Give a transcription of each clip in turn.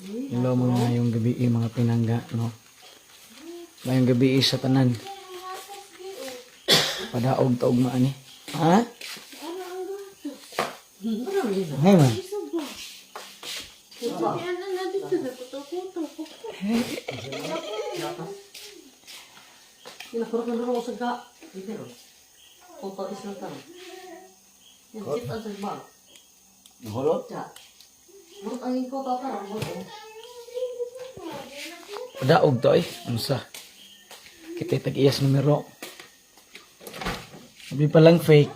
Hello mga ngayong gabi eh, mga pinangga, no? Ngayong gabi eh, sa tanan. Padaog taog maani. Ha? Hay man. Pinakurot na ako sa ga. Pero, total is lang tanong. Yan, chip ang sa bag. Nahulot? Tsa. Murot ang ikaw pa parang murot. Padaog to eh. Unsa? Kita tag-iyas numero. Sabi pa lang fake.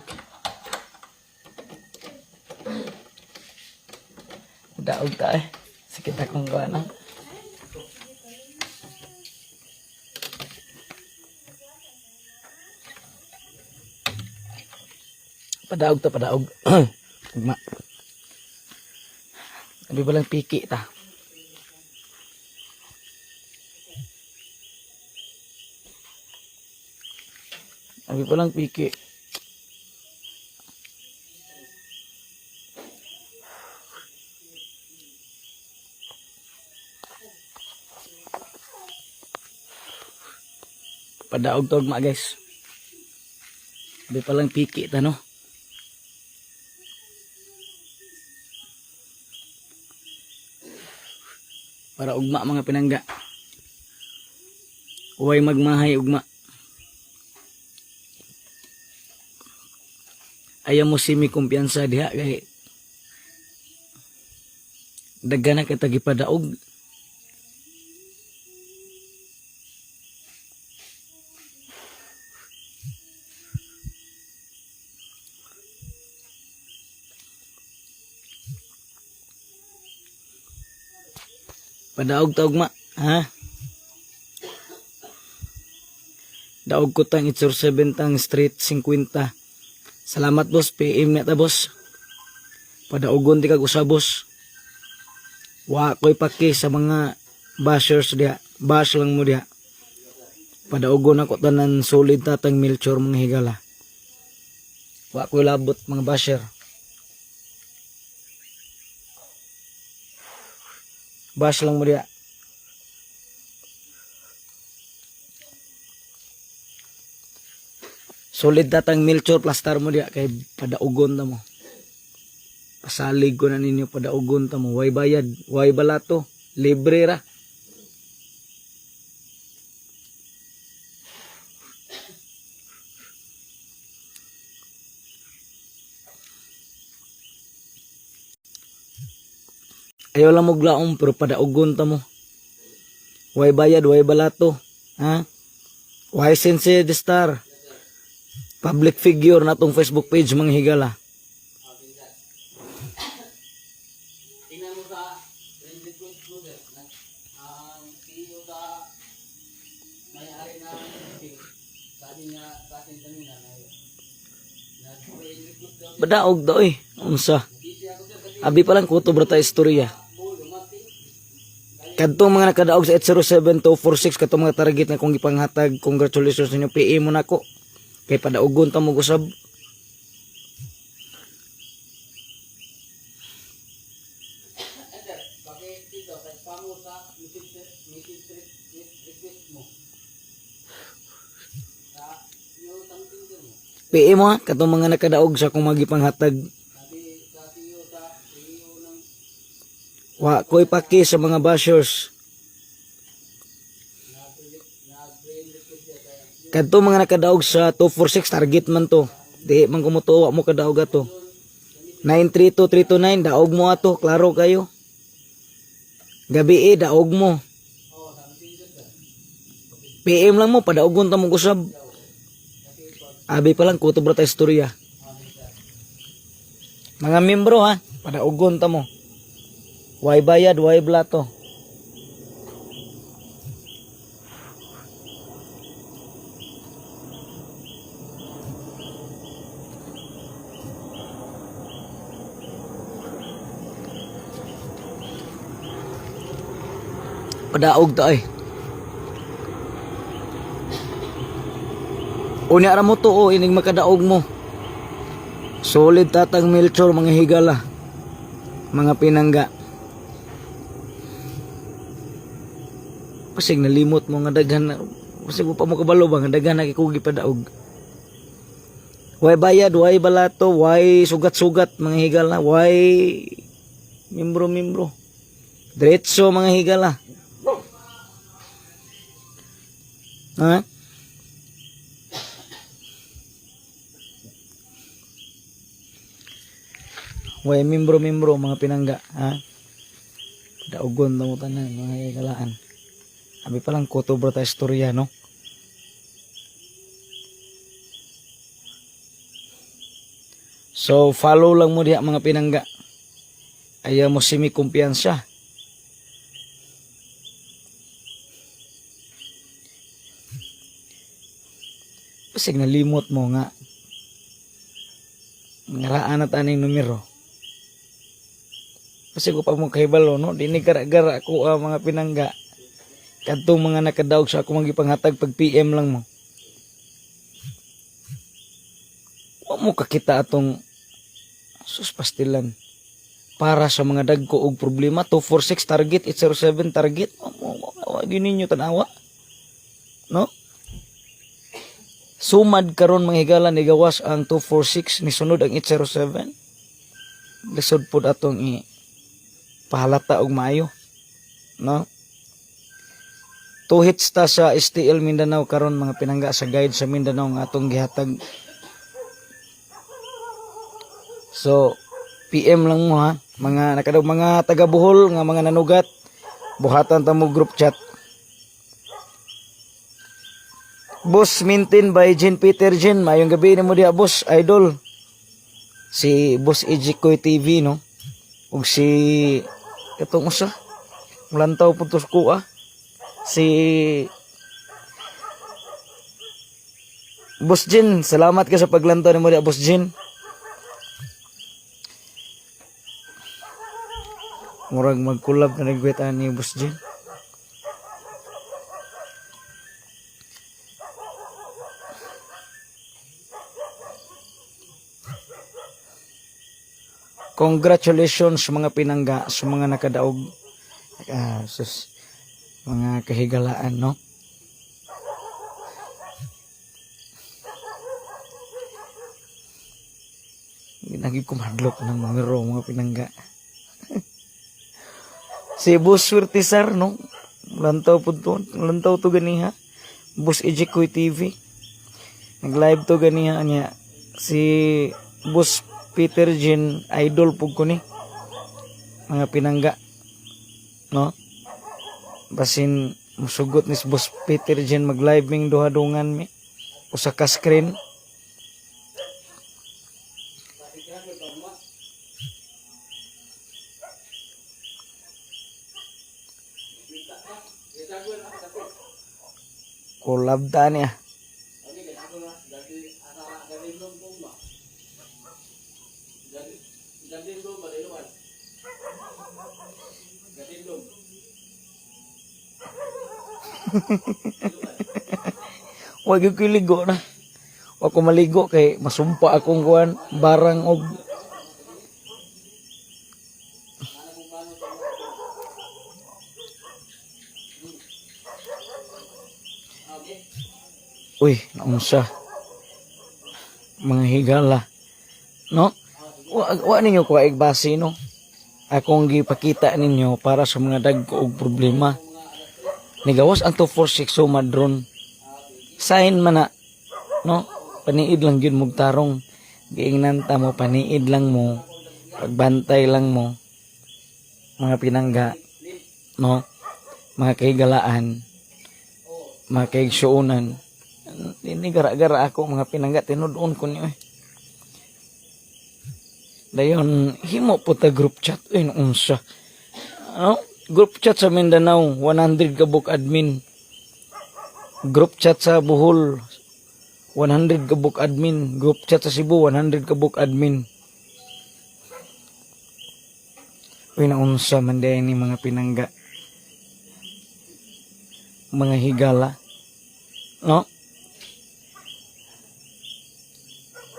Padaog ta eh. Sakit akong gawa na. Padaog ta, padaog. Ugma. Sabi pa lang piki ta. Sabi pa lang piki. Padaog tog ma, guys. Sabi pa lang piki ta, no. Para ugma, mga pinangga. Uway magmahay ugma. Ayaw mo si mi kumpiyansa diha kay daghan na kita gipadaog. Padaog taog ma, ha? Daog ko tang 807 tang Street 50. Salamat boss, PM na ta boss. Padaogon di kag usa, boss. Wa ko'y paki sa mga bashers diha. Bash lang mo diha. Padaogon ako tanan solid tatang Melchor, mga higala. Wa ko'y labot mga basher. Bash lang mo diha. Solid datang Melchor plastar mo diha kay padaugon ta mo. Pasalig ko na ninyo, padaugon ta mo. Way bayad, way balato, libre ra. Ayaw lang mo glaom pero padaugon ta mo. Way bayad, way balato. Ha? Way sense the star. Public figure na tong Facebook page, mga higala. Tingnan mo sa friend request mo, sir. Ang CEO sa may-ari ng team, sabi niya sa akin kanina na nag-friend request daw. Badaog daw eh. Unsa? Busy ako, sir, kasi Abi pa lang kutob ra ta istorya. full umating. Kadtong mga nakadaog sa 807246, katong mga target na kong gipanghatag, congratulations ninyo. PM mo nako. Kay padaugon ta mo usab. Eh, sir, bakit dito sa spam mo sa message message request mo? Sa yung something, sir, mo. PM mo ha, katong mga nakadaog sa akong mga gipanghatag. Sabi sa CEO, sa CEO ng Wa ko'y paki sa mga bashers. nag-friend request siya kaya Kadto mga nakadaog sa 246, target man to. Di man kumutuwa mo kadaog ato. 932329, daog mo ato, klaro kayo. Gabi eh, daog mo. PM lang mo, padaogon ta mo usab. Abi pa lang kutob ra ta istorya. Mga membro ha, padaogon ta mo. Way bayad, way blato. Padaog ta ay. Unya ra mo to o ining makadaog mo. Solid tatang Melchor, mga higala. Mga pinangga. Pasig nalimot mo nga daghan na, pasig wa pa mo kabalo ba nga daghan na kay kugi padaog. Way bayad, way balato, way sugat-sugat mga higala, way mimbro-mimbro. Diretso mga higala. Ha? Way mimbro-mimbro mga pinangga, ha? Daugon na mo tanan mga higalaan. Abi pa lang kuto bro ta istorya, no? So follow lang mo diha mga pinangga. Ayaw mo simi kumpiyansa. Pasig nalimot mo nga. Ngaraan na taning numero. Pasig ko pa mo kahibalo, no? Dini gara-gara ko ah, mga pinangga. Kadtong mga nakadaog sa ako magipanghatag pag PM lang mo. Wa mo kakita atong sus pastilan para sa mga dagko og problema. 246 target, 807 target. Wa mo wa gyud ninyo tanawa, no? Sumad karon mga higala, nigawas ang 246, nisunod ang 807. Lisod pod atong i pahalata og maayo, no? Two hits ta sa STL Mindanao karon mga pinangga, sa guide sa Mindanao nga atong gihatag. So PM lang mo ha mga nakadaog, mga taga Bohol nga mga nanugat, buhatan ta mo group chat. Boss Mintin by Jean Peter Jean, mayong gabi nimo diha boss, idol. Si Boss Ejikoy TV, no? Ug si katong usa mulantaw pud to ko ah. Si Boss Jean, salamat ka sa paglantaw nimo diha, Boss Jean. Murag magkulab na nagweta ni Boss Jean. Congratulations mga pinangga sa mga nakadaog. Ah, sus, mga kahigalaan, no? Hindi kumadlok ng numero mga pinangga. Si Boss Swerte Sar, no? Lantaw po to. Lantaw to ganiha. Boss Ejikoy TV. Nag-live to ganiha niya. Si Boss Peter Jean, idol po ko ni. Mga pinangga. No? Basin musugot ni si Boss Peter Jean mag-live ming duha dungan mi. Usa ka screen. Collab ta niya. Wag yung kiligo na. Wag ko maligo kay masumpa akong kuan barang og. Uy, naunsa. Mga higala. No? Wa ninyo ko base, no? Akong gipakita ninyo para sa mga dagko og problema. Nigawas ang 246 sumad ron. Sign man na, no? Paniid lang gyud mog tarong. Giingnan ta mo, paniid lang mo. Pagbantay lang mo. Mga pinangga, no? Mga kahigalaan, mga kaigsuonan. Ini gara-gara ako mga pinangga, tinud-on ko niyo eh. Dayon himo po ta group chat uy unsa. Ano? Group chat sa Mindanao, 100 ka book admin. Group chat sa Bohol, 100 ka book admin. Group chat sa Cebu, 100 ka book admin. Uy naunsa man day ni mga pinangga. Mga higala. No?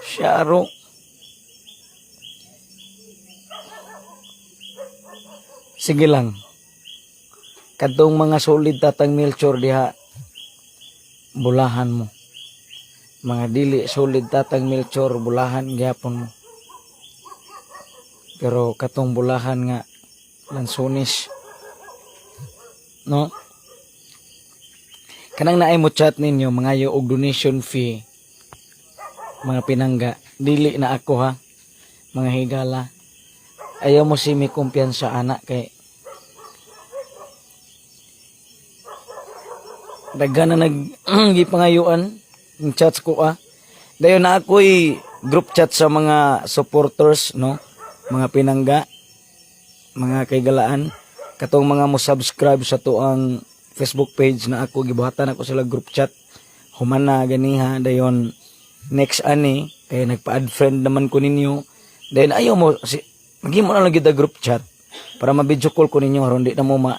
Syaro. Sige lang. Kadtong mga solid Tatang Melchor diha, bulahan mo. Mga dili solid Tatang Melchor, bulahan gyapon mo. Pero katong bulahan nga lansones, no? Kanang naay mo chat ninyo mangayo og donation fee, mga pinangga, dili na ako ha, mga higala. Ayaw mo si mi kumpiyansa ana kay daghan na nag gipangayuan ng chats ko ah. Dayon na ako'y group chat sa mga supporters, no? Mga pinangga, mga kaigalaan, katong mga mo subscribe sa tuang Facebook page na ako gibuhatan ako sila group chat. Human na ganiha dayon next ani kay nagpa-add friend naman ko ninyo. Dayon ayaw mo si maghimo na lang gyud ang group chat para ma-video call ko ninyo aron di na mo ma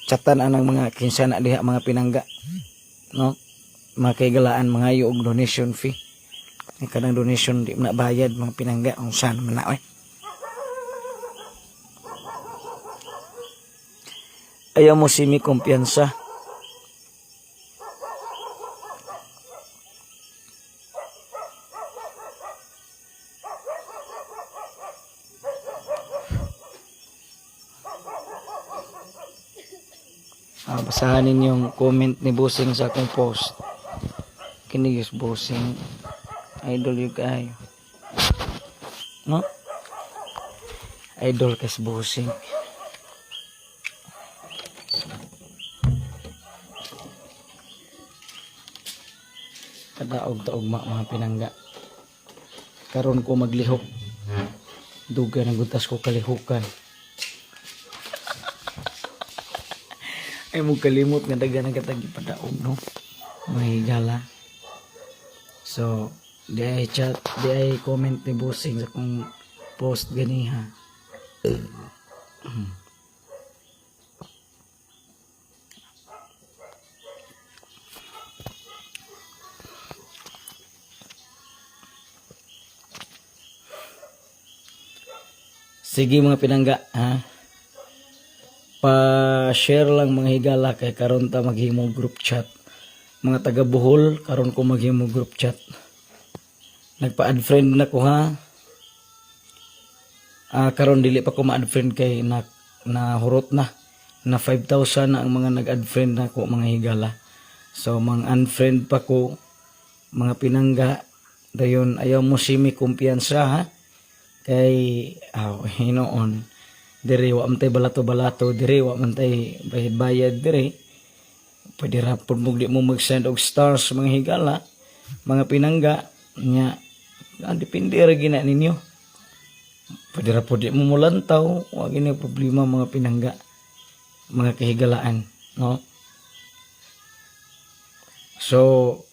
chatan anang mga kinsa na diha, mga pinangga, no? Mga kaigalaan, mga og donation fee. Ang kanang donation di man na bayad, mga pinangga, unsa naman na oy. Ayaw mo si mi kumpiyansa. Ah, basahan ninyong comment ni Busing sa akong post. Kini is Busing. Idol yung kayo. No? Idol kas Busing. Kadaog-taog ma mga pinangga. Karon ko maglihok. Duga na gutas ko kalihukan. Ay mo kalimot nga daga na katag ipadaog, no? Mga higala. So, di ay chat, di ay comment ni Busing sa kong post ganiha. Sige mga pinangga, ha? Pa-share lang mga higala kay karon ta maghimo group chat. Mga taga Bohol, karon ko maghimo group chat. Nagpa-add friend na ko ha. Ah, karon dili pa ko ma-add friend kay na nahurot na. Na 5,000 na ang mga nag-add friend na ko, mga higala. So mga unfriend pa ko mga pinangga, dayon ayaw mo simi kumpiyansa ha. Kay aw hinoon diri wa man tay balato-balato diri, wa man tay bayad-bayad diri. Pwede ra pud mo di mo mag-send og stars, mga higala, mga pinangga nya. Ah, depende ra gina ninyo. Pwede ra pud di mo mulantaw, wa gini problema, mga pinangga, mga kahigalaan, no? So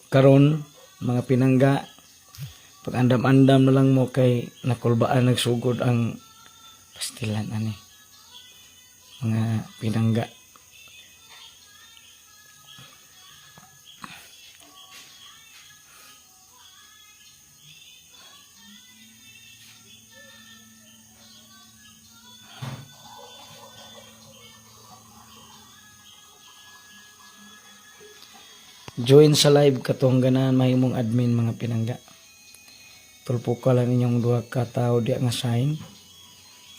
karon mga pinangga, pag andam-andam na lang mo kay nakulbaan nagsugod ang pastilan ani, mga pinangga. Join sa live katong ganahan mahimong admin, mga pinangga. Tulpo ka lang inyong duha ka tawo diya nga sign,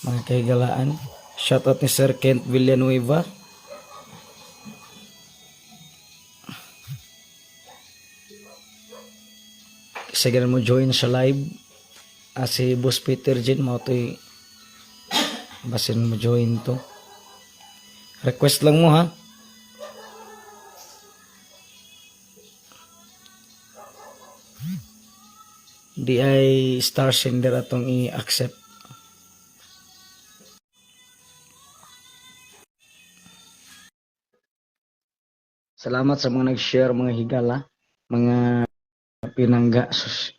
mga kahigalaan. Shoutout ni Sir Kent Villanueva. Sige mo join sa live. Ah, si Boss Peter Jean mo to'y basin mo join to. Request lang mo ha. Di ay star sender atong i-accept. Salamat sa mga nag-share, mga higala, mga pinangga. Sus.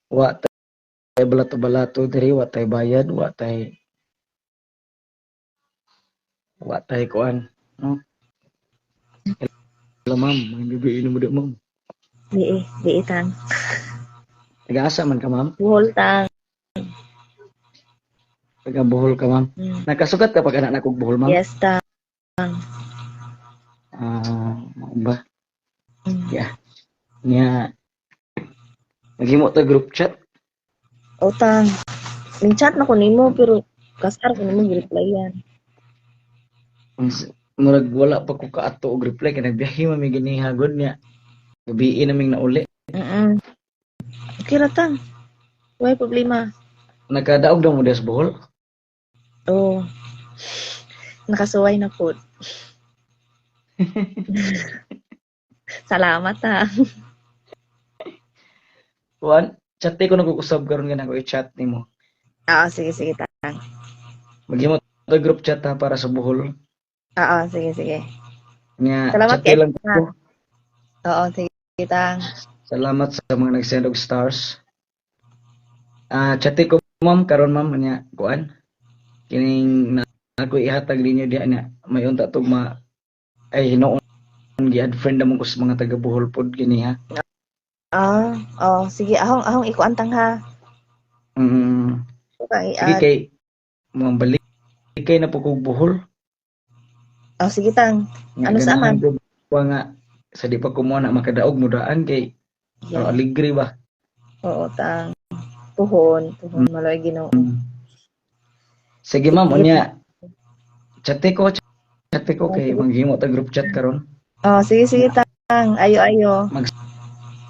Wa tay balato-balato diri, wa tay bayad, wa tay kuan, no? Hello ma'am, mga gabi mo di ma'am. Di, di tang. Taga-asa man ka, ma'am? Buhol tang. Taga Bohol ka, ma'am. Nakasukat ka pag anak na kog Bohol, ma'am? Yes tang. Maghimo ta group chat. O tang. Ning chat na ko nimo pero kasar ko nimo gi-replyan. Murag wala pa ko kaato og reply kay nagbiyahe man mi ganiha gud niya. Gabii naming nauli. Okay ra tang. Way problema. Nakadaog na mo diha sa Bohol? Oh. Nakasuway na pod. Salamat ha. Kuan, chat ko nag-usab karon nga nako i-chat nimo. Oo, sige sige tang. Maghimo ta group chat ha para sa Bohol. Oo, sige sige. Nya, Salamat chat kay lang ko. Oo, sige tang. Salamat sa mga nag-send og stars. Ah, chat ko ma'am karon ma'am nya kuan. Kining na ako ihatag ninyo diha nya may unta tog ma ay hinuon gi-add friend na mo ko sa mga taga Bohol pod gini ha. Ah, oh, sige ahong ahong ikuan tang ha. Okay, Sige kay mga balik kay na po kog Bohol. Oh, sige tang. Nga, Ano sa ganahan ko ba nga sa di pa kumuha na makadaog mo daan kay Yeah. aligre ba. Oo, tang. Puhon, puhon maloy Ginoo. Sige ma'am, unya chat ko kay maghimo ta group chat karon. Oh, sige sige tang. Ayo ayo.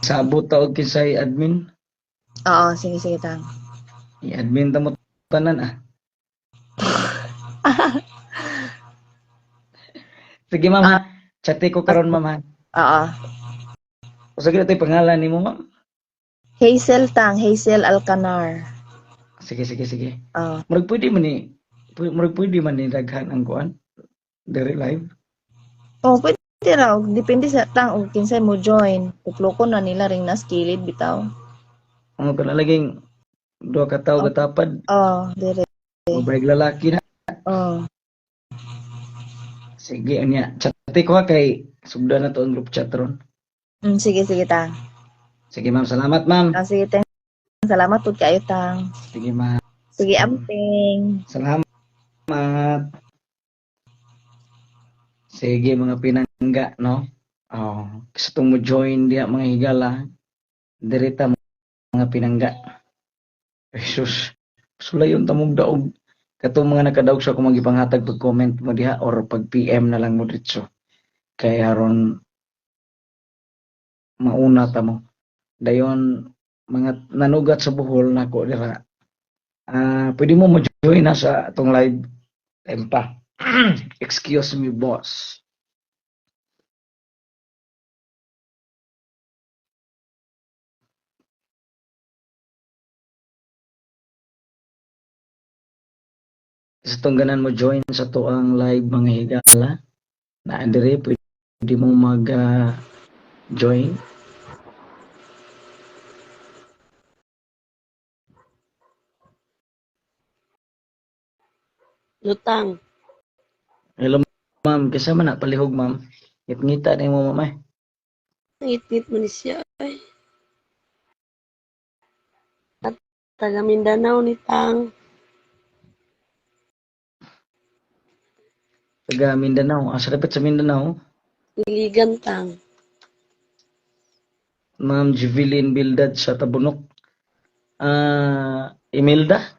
Sabot ta og kinsay admin. Oo, sige sige tang. I-admin ta mo tanan ah. Sige ma'am ha. Chat ko karon ma'am ha. Oo. Usa gyud to'y pangalan nimo ma'am? Hazel tang, Hazel Alcanar. Sige sige sige. Oh. Murag pwede man ni murag pwede man ni daghan ang kuan diri live. Oh, pwede ra og depende sa tang og kinsay mo join. Tuplokon na nila ring nas kilid bitaw. Ang kana laging duha ka tawo gatapad, Oh, dire. babae lalaki na. Oh. Sige unya, chat ko ha kay sugdan na to ang group chat ron. Sige sige tang. Sige ma'am, salamat ma'am. Ah, sige tang. Salamat pud kaayo tang. Sige ma'am. Sige amping. Salamat. Sige mga pinangga, no? Oh, gusto mo join diha mga higala. Dirita mga pinangga. Jesus. Sulayon tamong daog. Katong mga nakadaog sa akong magipanghatag pag-comment mo diha or pag PM na lang mo diretso. Kay aron mauna ta mo. Dayon mga nanugat sa Bohol nako dira. Ah, pwede mo mo-join na sa atong live tempa. Excuse me, boss. Sa itong ganan mo join sa tuang live mga higala na dire pwede mo mag join. Lutang. Hello ma'am, kaysa man na palihog ma'am. Ngit-ngita na mo ma'am eh. Ngit-ngit mo ni siya. Ay. At taga Mindanao ni Tang. Taga Mindanao. Asa dapat sa Mindanao? Iligan Tang. Ma'am Juvelin Bildad sa Tabunok. Imelda?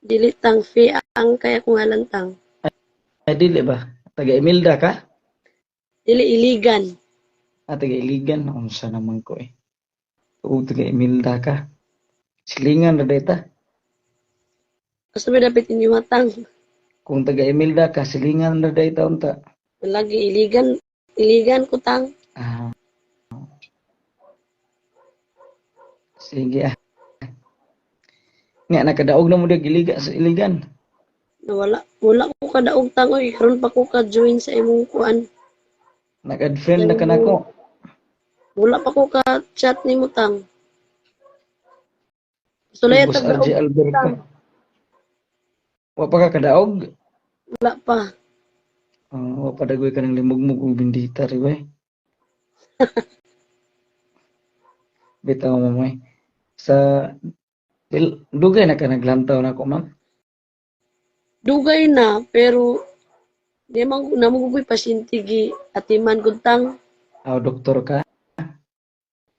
Dili Tang fi ang kaya kung ngalan Tang. Ay, dili ba? Taga Imelda ka? Dili Iligan. Ah, taga Iligan. Unsa naman ko eh. Oo, taga Imelda ka. Silingan ra data. Basta may dapat inyo matang. Kung taga Imelda ka, silingan ra data unta. Lagi Iligan. Iligan ko Tang. Ah. Sige ah. Nga, nakadaog na mo diya giliga sa Iligan. Wala, wala ko kadaog Tang oy. Karon pa ko ka-join sa imong kuan. Nag-add friend na ka nako. Wala pa ko ka-chat nimo Tang. Sulay Boss tag RJ Alberto. Wa pa ka kadaog? Wala pa. Wa pa dagoy ka ng limugmug ug bindita ri bay. Bitaw mo eh. Sa dugay na ka naglantaw na ako, ma'am. Dugay na pero di man namo ko'y pasyente gi atiman gud Tang. Aw, doktor ka.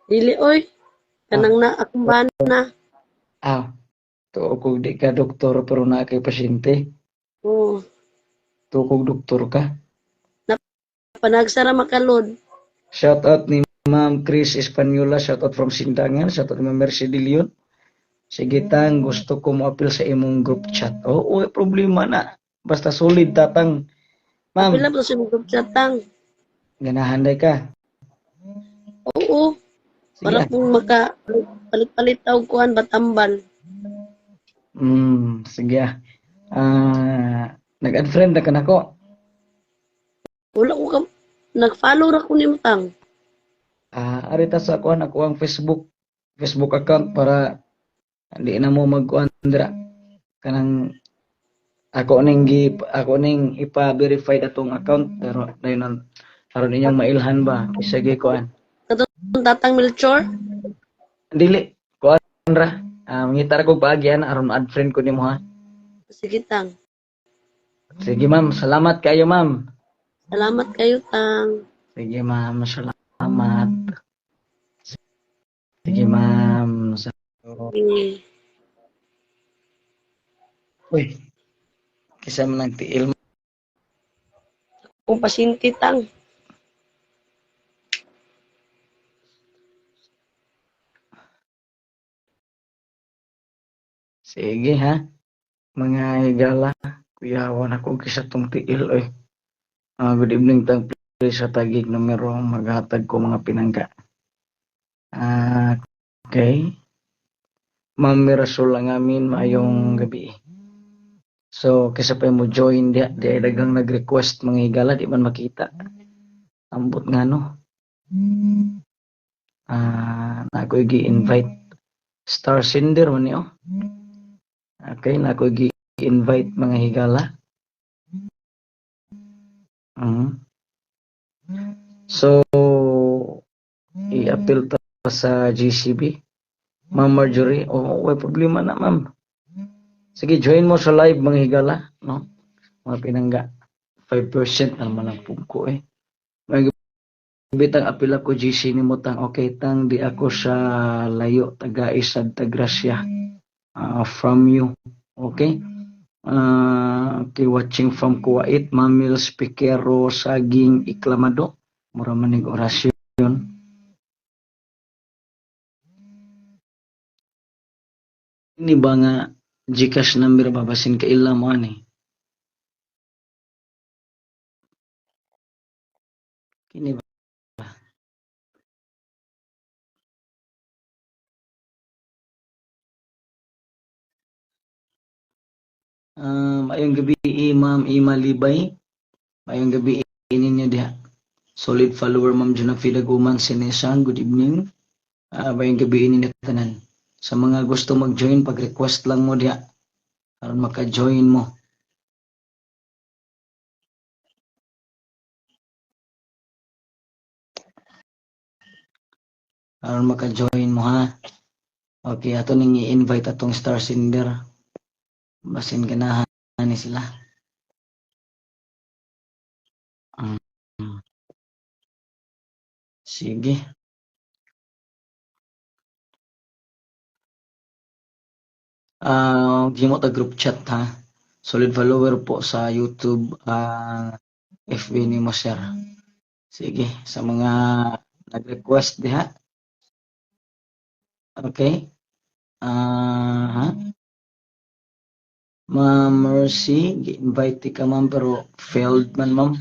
Dili oy. Kanang na akong bana. Ah, tuo kog di ka doktor pero naa kay pasyente. Oo. Tuo kog doktor ka. Panagsara makalod. Shout out ni Ma'am Chris Espanola, shout out from Sindangan, shout out ni Ma'am Mercy De Leon. Sige tang, gusto ko moapil sa imong group chat. Oo, oh, problema na. Basta solid tatang. Ma'am, Pila ba sa group chat, tang? Ganahan day ka. Oo. Sige. Para kung maka palit-palit og kuan batambal. Sige ah. Ah, nag-add friend na ka nako. Wala ko ka nag-follow ra ko nimo, tang. Ah, arita sa kuan ako ang Facebook Facebook account para hindi na mo magkuan dira. Kanang ako ning ipa-verify atong account pero dayon aron inyong mailhan ba sige kuan. Katong Tatang Melchor? Dili kuan ra. Ah, mangita ra kog paagi ana aron ma-add friend ko nimo ha. Sige, tang. Sige ma'am, salamat kayo, ma'am. Salamat kayo, tang. Sige ma'am, salamat. Sige ma'am. Sige. Uy. Kisa man ang tiil. Kung pasyente, tang. Sige ha. Mga higala, kuyawan ako kisa tong tiil oy. Ah, good evening tang, please sa tagig numero maghatag ko mga pinangga. Ah, okay. Ma'am Mirasol ang amin, maayong gabi. So, kaysa pa mo join diha, di ay dagang nag-request, mga higala, di man makita. Ambot nga no. Ah, na ako gi-invite star sender man niyo. Okay, na ako gi-invite, mga higala. So, i-appeal ta sa GCB. Ma'am Marjorie, oh, may problema na, ma'am. Sige, join mo sa live, mga higala, no? Mga pinangga. 5% na naman ang pugko eh. May bitang apil ako GC ni mo tang. Okay tang, di ako sa layo, taga Isad Tagrasya from you. Okay? Okay, watching from Kuwait, Mamil Speakero Saging Iklamado. Mura manig orasyon. Ini ba nga GCash number ba basin kaila mo ani? Kini ba? Maayong gabi, Ma'am Ima Libay. Maayong gabi ninyo diha. Solid follower Ma'am Junafi Daguman Sinesa, good evening. Maayong gabi ninyo tanan. Sa mga gusto mag-join, pag-request lang mo diha aron maka-join mo. Aron maka-join mo ha. Okay, ato ning i-invite atong star sender. Basin ganahan ni sila. Sige. Ah, uh, ta group chat ha. Solid follower po sa YouTube, FB ni mo sir. Sige, sa mga nag-request diha. Okay. Ah, ha? Ma'am Mercy, gi-invite ka ma'am pero failed man, ma'am.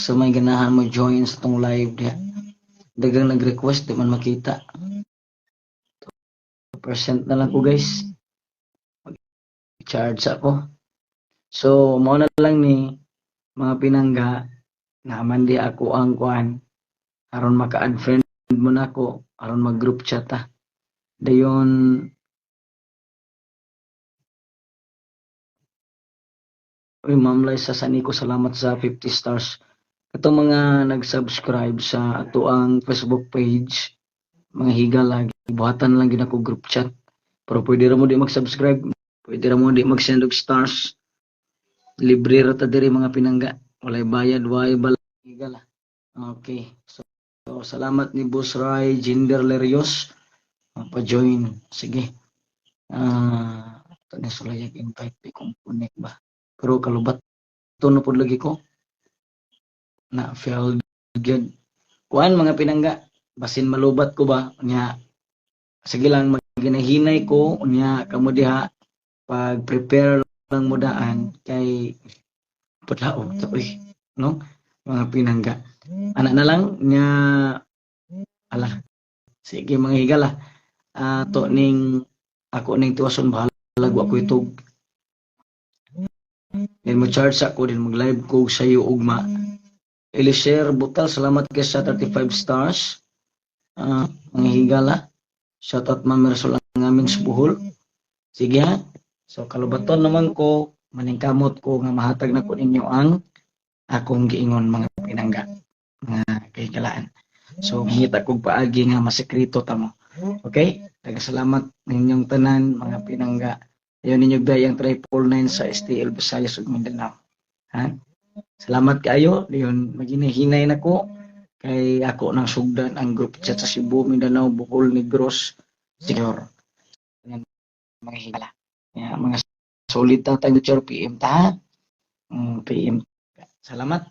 So may ganahan mo join sa tong live diha. Dagang nag-request, di man makita. Percent na lang ko, guys. Charge ako. So mao na lang ni, mga pinangga, naman di ako ang kuan aron maka-add friend mo na ako aron mag group chat ta. Dayon uy, Ma'am Liza Sanico, salamat sa 50 stars. Katong mga nag-subscribe sa ato ang Facebook page, mga higala, buhatan lang gid ako group chat. Pero pwede ra mo di mag-subscribe, pwede ra mo di mag-send og stars. Libre ra ta diri, mga pinangga. Walay bayad, walay bala, higala. Okay. So salamat ni Boss Ray Jinder Lerios. Pa-join. Sige. Ah, ito ni Sulayag invite pa kung connect ba. Pero kalubat to na pud lagi ko. Na failed gyud. Kuan, mga pinangga, basin malubat ko ba nya, sige lang, maginahinay ko unya kamo diha, pag prepare lang mo daan kay pudlaog to uy, no, mga pinangga. Ana na lang nya, ala, sige, mga higala, ato ning ako ning tuwason, bahalag wa ko itog din mo charge ako din, mag live ko sa iyo ugma. Elisher Butal, salamat kay sa 35 stars. Mga higala, shout out Ma'am Mersol ang aming sa Bohol. Sige ha. So kalubaton naman ko, maningkamot ko nga mahatag na ko ninyo ang akong giingon, mga pinangga, mga kahigalaan. So mangita kog paagi nga masekreto ta mo. Okay? Salamat ninyong tanan, mga pinangga. Ayaw ninyo ang 999 sa STL, Visayas ug Mindanao. Ha? Salamat kaayo. Diyon maginahinay na ko kay ako nang sugdan ang group chat sa Cebu, Mindanao, Bohol, Negros, Siquijor. Mga higala. Ya, mga solid ta tayo, PM ta. PM. Salamat.